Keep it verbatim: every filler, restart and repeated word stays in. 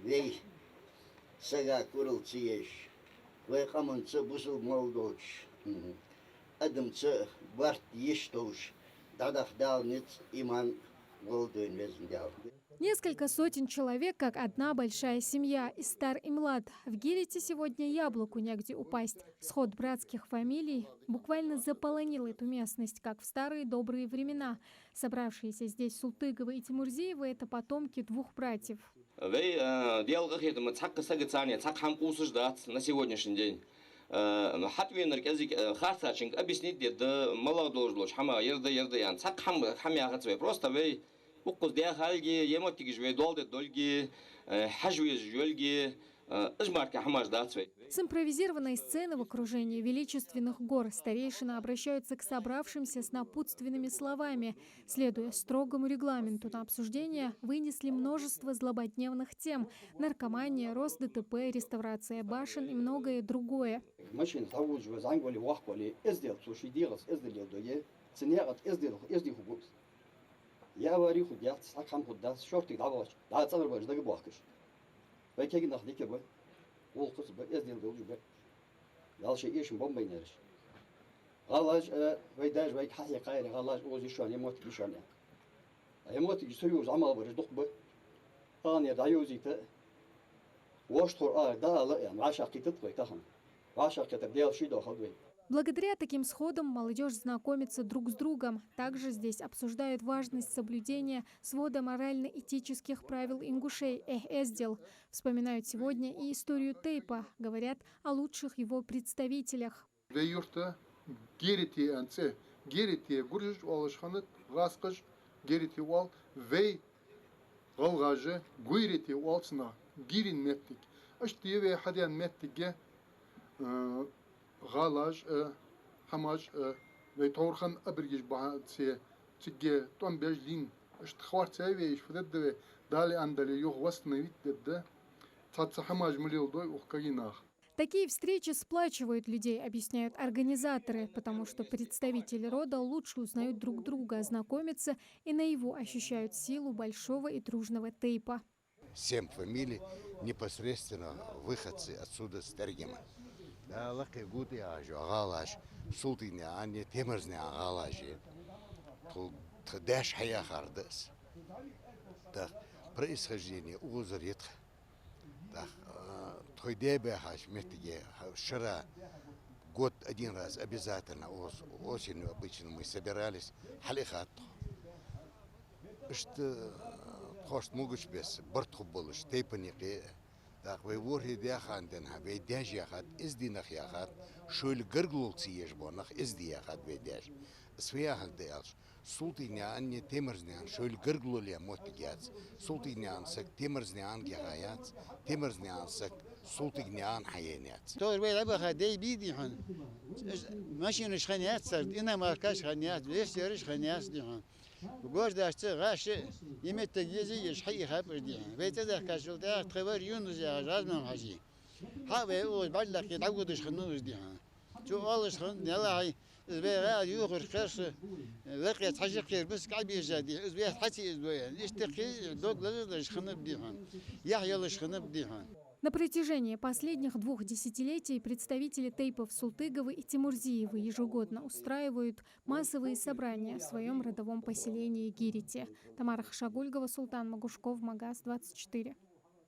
Вай сага курал ца еш, вай къаманца, бусалба мел долча адамца барт йиш йолаш, дӀадахьа Дала низ, иман лолда вайна, Веза Даьла. Несколько сотен человек, как одна большая семья, и стар, и млад. В Гирите сегодня яблоку негде упасть. Сход братских фамилий буквально заполонил эту местность, как в старые добрые времена. Собравшиеся здесь Султыговы и Тимурзиевы — это потомки двух братьев. Вай, э, Даьла къахетамца, цхьаккха сагаца цхьаккха хӀама къувсаш дац на сегодняшний день. Э, хьатӀавенар кӀезига, э, харцачунга объяснить дергда, малагӀа долаш долаш хӀама, ер да, ер да аьнна. Цхьаккха хӀама, хӀама яхац вай. Просто вай укхаза даьхалга, е моттигаш вай доал де долга, э, хьажа везаш йолга, э, из мара хӀамаш дац вай. С импровизированной сцены в окружении величественных гор старейшины обращаются к собравшимся с напутственными словами. Следуя строгому регламенту, на обсуждение вынесли множество злободневных тем: наркомания, рост ДТП, реставрация башен и многое другое. Машина дӀавужа, зӀамига вале, воккха вале, эздел, цо ший дегӀаца эздел леладой, цу наькъа тӀа эздел, эздий хургба. Е авари хургьяц, цхьаккха хӀама хургдац, шортига дӀабахача, дӀа цӀагӀара баьнна дага боахкаш. Вай кегий нах дика ба, гӀулакхаца ба, эздел долаш ба. Дала ший эшам бомбайнараш. ГӀалаш, э, вай даьша вайга хьахьекхаяр, гӀалаш оза йиш йола моттиг йиш йола. Е моттигаш ца йовза Ӏамал бараш дукха ба. Тахан ер дӀайовзийта, вошта хӀара ара дӀаала аьнна, вӀашагӀкхийттад вай тахан. ВӀашагӀкхетар Даьла ший дохалда вай. Благодаря таким сходам молодёжь знакомится друг с другом. Также здесь обсуждают важность соблюдения свода морально-этических правил ингушей «Эхь, эздел». Вспоминают сегодня и историю тейпа, говорят о лучших его представителях. Вай юрта Герити аьнна цӀи. Герити гуржаш оалаш хиннад, гӀазкхаша Герити оал, вай гӀалгӀаша Гуйрити оал цунах, Гирин моттиг. Иштта я вай хьадаьнна моттиг, э, гӀалаш, э, хӀамаш, э, вай тхьовра хинна абаргаш бахьан долаш, цига тӀом беш лийнна, иштта харцай вай, иштта фу дергда вай, Дала аьннадале юха восстановить дергда. Цхьацца хӀамаш ма леладой укх кагий наха. Такие встречи сплачивают людей, объясняют организаторы, потому что представители рода лучше узнают друг друга, знакомятся и наяву ощущают силу большого и дружного тейпа. Семь фамилий, непосредственно выходцы отсюда, с Тергема. Да, лакхе гута яхаш гӀалаш, Султыгнаькъан, Темарзнаькъан гӀалаш. Тхо, тха даьша хьаяхар да из. Так, происхождение укхазара я тха. Так, э, тхоай даь баьхача моттиге, хьа-, шера год один раз обязательно ос-, осенью обычно мы собирались, хьалъихад тхо. Иштта, э, тхоашта могача беса барт хургболаш тайпан юкъе. Так, вай ворхӀе даь хана денз, вай даьша яхад, эздий нах яхад, шоайла гаргало ца еш бола нах эздий яхад вай даьша. Из фу яхилга да аьлча, Султыгнаькъан, Темарзнаькъан шоайла гаргало ле моттиг яц. Султыгнаькъан саг Темарзнаькъан геха яц, Темарзнаькъан саг Султыгнаькъан хьаена яц. Тохар вай дӀабаха дай бий, дий хьона. Машинаш хиннаяц царна, иномаркаш хиннаяц, вестераш хиннаяц, дий хьона. Гождашца гӀаш е моттиг еза еш хьаийхаб уж, дий хьона. Вай цӀадаьхкачул тӀехьагӀа тха вар Юнус яхаш Разман-Хьажи. Хьа вай укхаза бӀарлагӀа дӀагудаш хиннав из, дий хьона. Цо оалаш хиннад, ялахьи, из вай гӀала юхарча кхерса, лакхе цхьа жикхера миска Ӏобийрза, дий хьона, из вай хьа ца из дой аьнна. Иштта кхы дог лазадеш хиннаб, дий хьона. Яхь йолаш хиннаб, дий хьона. На протяжении последних двух десятилетий представители тейпов Султыговы и Тимурзиевы ежегодно устраивают массовые собрания в своём родовом поселении Гирите. Тамара Хашагульгова, Султан Магушков, Магас двадцать четыре.